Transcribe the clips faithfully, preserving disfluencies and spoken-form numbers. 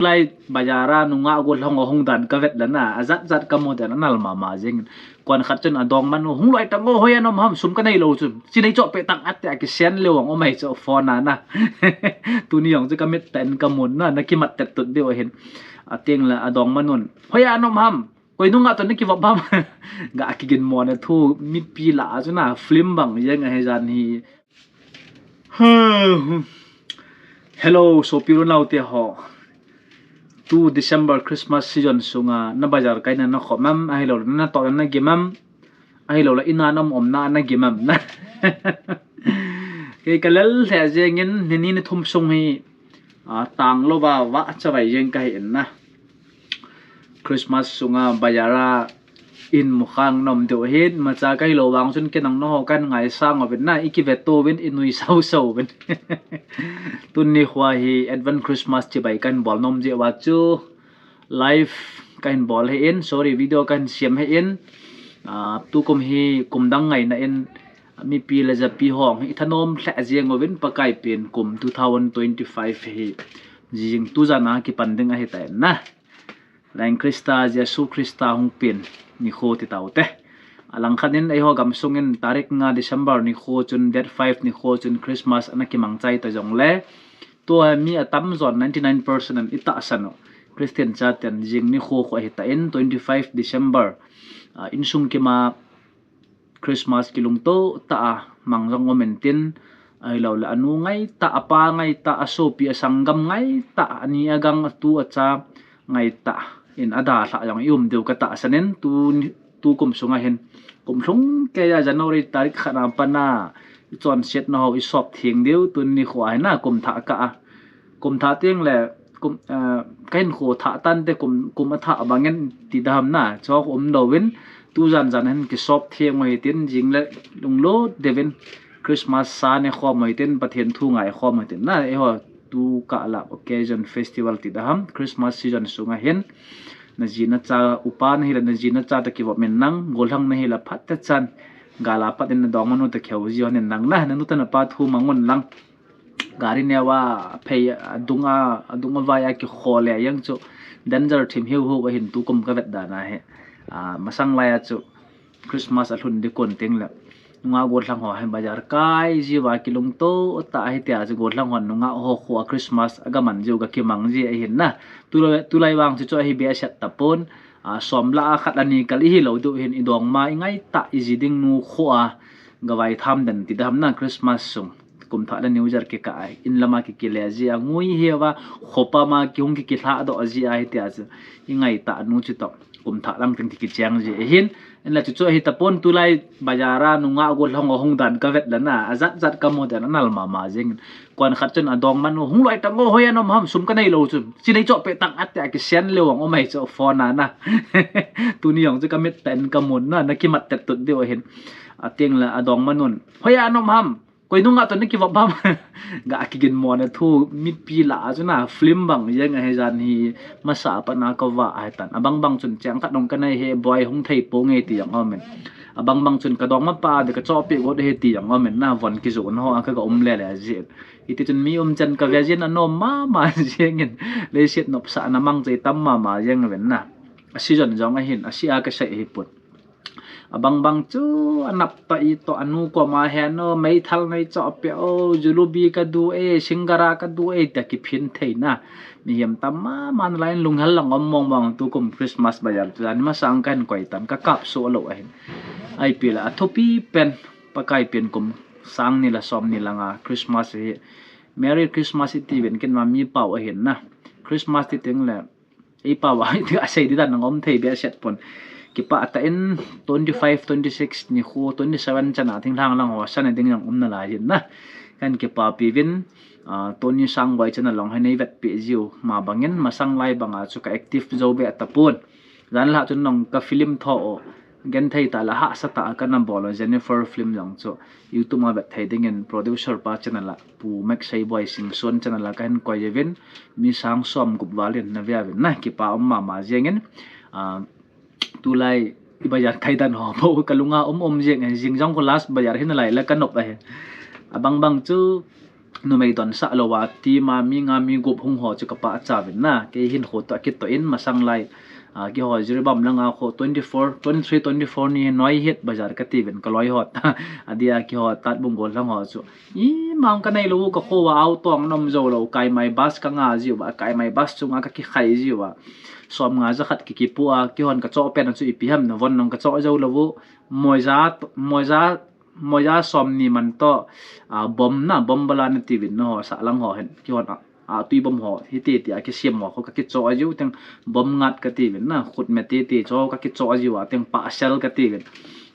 Lai bazar a nungah gollhang ho hung dan ka vet le na, ajat jat ka mu dan, anal mama jeng. Kon khat chun adong man u, hung loi tang o, hoi a na um ham, sum ka nei lou chu. Chi nei choh peh tang, atia kisen leu ang, o mai chu phone a na. Tuni jong chu ka mit tah in ka mun na, na kimat tet tut diu ahin. Ateng le adong man un, hoi a na um ham, koi nungah toh na kivop ham. Ga kigin mo na thu, mipi lah a chu na, film bang jeng ahi jan hi. Hello, sopi u le nao te ho. Tu December Christmas season sunga na bazar kaina na khop em, ahilou le na toh na gim em, ahilou le in a na um na na gim em na. Kei ka lel lheh jeng in, ni ni ni thum sung hi, a, tang lou va, va chavai jeng ka hi in na. Christmas sunga bazar a in mu khang nom diu ahin, imacha ka hilou vang chun kei nang na ho kan ngaisang uvin na, i kivet uvin, i nui sau sau uvin. Tuni khoa hi Advent Christmas chibai kan bol nom jeh uva chu live kan bol hi in, sorry, video kan siam hi in, a, tukum hi kum dang ngaina in, mipi le japi ho hi i thanom lheh jeng uvin, Pakai pen kum two thousand twenty-five hi jing tu jan a kipan ding ahi ta in na. Leng Krista, Jesu Krista hung pen nikho ti tau te. Alang khat in eiho gam sung in tarik nga December nikho chun, date five nikho chun Christmas ana kimang chai ta jong le, tua mi atam jon ninety-nine percent an i tahsan u. Christian chaten jing nikho khu ahi ta in, twenty-five December, a, insung kima Christmas kilungto tah a mang jong um in tin, ahilou le anu ngai tah, apa ngai tah, asopi asanggam ngai tah, ani agang atu acha ngai tah in adalhah jong i um diu ka tahsan in, tu, tukum sunga hin kum lhung kei a January tarik khat a pat a i chonset na ho i sop theng diu, tuni khoa hin na kum thah kah a. Kum thah teng le, kum, eh, ka hin kho thah tan te kum, kum athah bang in ti dam na, chok um lou in, tu jan jan hin kisop theng u hi tin, jing le lunglut deu in Christmas sa ne khom u hi tin, Pathen thu ngai khom u hi tin na, eiho tu kah lah occasion festival ti dam, Christmas season sunga hin, na ji na cha upa na hi le na ji na cha toh kivop in lang, gollhang na hi le phat tah chan, gal a pat in na dong man u toh kihou ji un in lang na, na nu toh na pa thu mang un lang. Gari neo a phei adung a, adung a vai a kikho le jeng chu danger thim hiu hiu ahin tukum ka vet dan a hi. A, masang lai a chu Christmas alhun ding kon teng le nungah gollhang ho hin bazar kai ji uva kilungto tah ahi tia chu gollhang hon nungah ho khoa Christmas aga man jiu ga kimang ji ahin na. Tulai, tulai vang chu chu ahi behseh tapon, a, som lah a khat ani kal i hilou diu hin i dong ma i ngai tah i ji ding nu khoa ga vai tham den ti dam na Christmas sung. Kum thah le New Year kikah a, in lama kikile ji a, ngui hiu va, khopa ma kihung kikilhah doh ji a hi tia chu. I ngai tah nu chu toh, kum thah lang teng kikicheng ji ahin. In la chu chu ahi tapon tulai bazar a nungah gollhang ho hung dan ka vet le na, ajat jat ka mu dan anal mama jeng. Kon khat chun adong man u, hung loi tang o, hoi a na um ham, sum ka nei lou chu. Chi nei choh peh tang, atia kisen leu ang, o mai chu phone a na. Tuni jong chu ka mit tah in ka mun na, na kimat tet tut diu ahin. Ateng le adong man un, hoi a na um ham, koi nungah toh na kivop ham. Ga kigin mo na thu, mipi lah a chu na, film bang jeng ahi jan hi, masa a pat na ka va ahi tan. Abang bang chun cheng khat dong ka nei hi, boi hung thei ponge ti jong um in. Abang bang chun ka dong ma pa de ka choh peh got hi ti jong um in na, von kijoh na ho a ka ga um le le ji. Hiti chun mi um chan ka ve jin anom mama jeng in, leiset nopsahna mang chei tam mama jeng ven na. A season jong ahin, a sia ka sei hi pon. Abang bang chu anap tah i toh anu koma hin o, meithal nei choh peh o, jalebi ka du e, singara ka du e, tia kiphin thei na. Mihem tam mama nalai in lunghel lang um mong mong tukum Christmas bazar chu jan masang ka hin koi tan ka kap soh lou ahin. Ahi pi le athupi pen, Pakai pen kum sang ni le som ni langa Christmas hi. Merry Christmas i ti ven ken ma mi pau ahin na. Christmas ti teng le, i pau a, i ti a sei di dan nang um thei behseh pon. Kipah tah in twenty-five, twenty-six nikho, twenty-seven chan a thinglhang lang ho sa na ding jong um nalai hin na. Kan kipapi vin, a, Tony Sangboi channel jong hin nei vet peh jiu ma bang in masang lai bang a chu ka active jou be tapon. Jan lah chun nong ka film tho o. Genthei tah le hahsa tah a kana bol u Jennifer film jong chu YouTube a vet thei ding in producer pa channel a Pu Max Seiboi Singson channel a ka hin koi uvin mi sang som gup val in na ve uvin na kipa um mama jeng in, a, tulai i bazar kai dan ho bou ka lunga um um jeng in jing jong ko last bazar hi nalai le ka nop ahi. Abang bang chu numei don sah lou a, team a mi nga mi gup hung ho chu ka pachat uvin na, kei hin kho toh kitoh in masang lai. A, keiho Jiribam langa kho twenty four, twenty three, twenty four ni noi het bazar kati uvin ka loi ho. Adia keiho Tatbung gollhang ho chu. Ima ka nei lou u ka kho a auto a nom jou lou, kaimai bus ka nga jiu a, kaimai bus chunga ka kikhai jiu a. Som nga ja khat ki kipu a, keihon ka choh pen chu ipi ham na von nong ka choh jou lou u. Moija, moija, moija som ni man toh, a, bom na, bom bala na ti uvin na ho, sahlang ho hin, keihon a, a, tui bom ho, hiti ti a kisiam ho, kho ka kichoh a jiu teng bom ngat ka ti uvin na, khut me ti ti cho ka kichoh a jiu a teng pa sel ka ti uvin.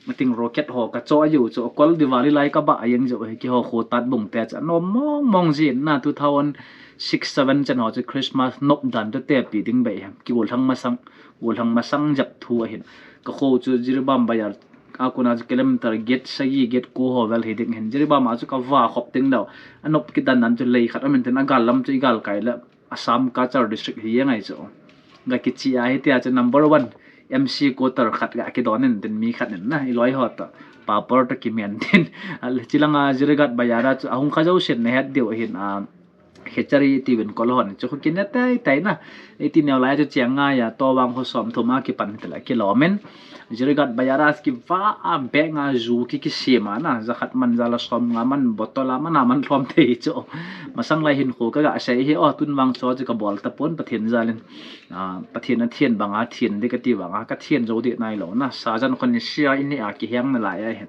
Ating rocket ho ka choh a jiu chu, kol Diwali lai ka ba a jeng jiu hi keiho kho Tatbung te chu, nom mong mong jin na two thousand six seven chan ho chu Christmas nop dan chu te pi ding bei hem, ki gollhang masang, gollhang masang jep thu ahin. Ka kho chu Jiribam bazar a kona chu kilometer get sagi get ko ho vel hi ding hin. Jiribam a chu ka va khop ding dau. Anop kidan dan chu lei khat amin ten agal lam chu igal kai le Assam Cachar district hi jeng ai chu. Ga kichi a hitia chu number one M C quarter khat ga kidon in tin mi khat in na, i loi ho toh papor toh kimen tin. Chilanga Jirighat bazar a chu ahung kha jousen na het diu ahin a, Khechari ti uvin kol hon chu kho kine tai tai na. Iti neo lai chu chiang nga ya to vang ho som thum a kipan tela kilom in. Jirighat bazar a kiva a beng a ju ki kisem a na, ja khat man ja la som nga man bottle a man a man lhom thei chu. Masang lai hin kho ka ga sei hi o tun vang chu chu ka bol tapon Pathen jal in. A, Pathen a thian banga thian di ka ti vanga, ka thian jou di nai lou na. Sajan khon ni sia ini a kiheng na lai a hin.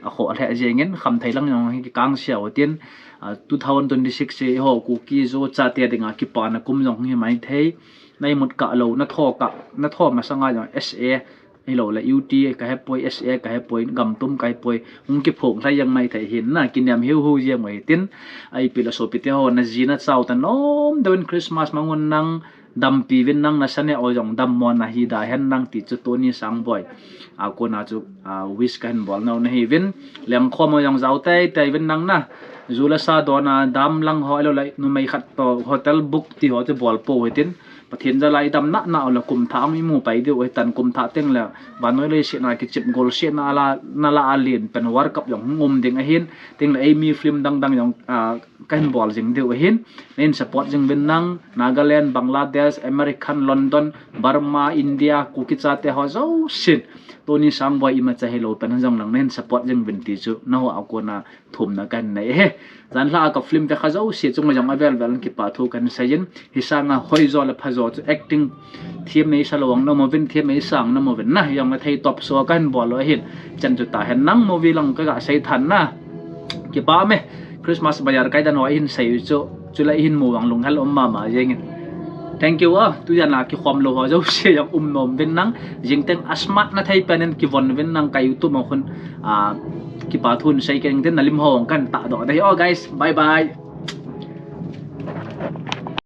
A kho lheh jeng in, kham thei lang jong hi kikang sia u tin, a, two thousand twenty six hi ho Kuki Zo chate dinga kipana kum jong hi mai thei. Na imut kah lou, na tho kah, na tho masanga jong S A, hilou le U T ka hepoi, S A ka hepoi, gam tum ka hepoi, hung kiphong lhai jeng mai thei hin na, kiniam hiu hiu jeng u hi tin, a ipi le sopi te ho, na ji na chao ta nom deu in Christmas mangun nang, dampi uvin nang, na sa neo jong dammo na hi da hen nang ti chu Tony Sangboi a kona chu, a, wish ka hin bol nau na hi uvin, lengkhom ho jong jao tai tai uvin nang na, ju le sa don a dam lang ho, ahilou le numei khat toh hotel book ti ho chu bol pou hitin, Pathen jal a i dam na na u le kum thah hung i mu pai diu ahi tan, kum thah teng le vannoi leiset a kichep golset na la, na la a len pen World Cup jong hung um ding ahin, teng le eimi film dang dang jong, a, ka hin bol jing diu ahin, na hin support jing uvin nang, Nagaland, Bangladesh, American, London, Burma, India, Kuki chate ho jousen, Tony Sangboi imacha hilou pen jong lang na hin support jing uvin ti chu, na ho a kona thumna ka hin nei ahi. Jan lha a ka film ve kha jouse chunga jong avel vel in kipa thu ka hin sei in, hi sanga hoi jo le pha jo chu acting thiam ei sa lou ang na mo uvin, thiam ei sa ang na mo uvin na, hi jong le thei top show ka hin bol u ahin, chan chu ta hen nang movie lang ka ga sei than na. Kipa me, Christmas bazar kai dan ho a i hin sei u chu, chule i hin mu vang lunghel um mama jeng in. Thank you a, tujan a kikhom lou ho jouse jong um nom uvin nang, jing teng a smart na thei pen in kivon uvin nang ka YouTube a khun, a, kipa thu hin sei keng tin na lim ho jong ka hin tahdoh ding ahi o guys, bye bye.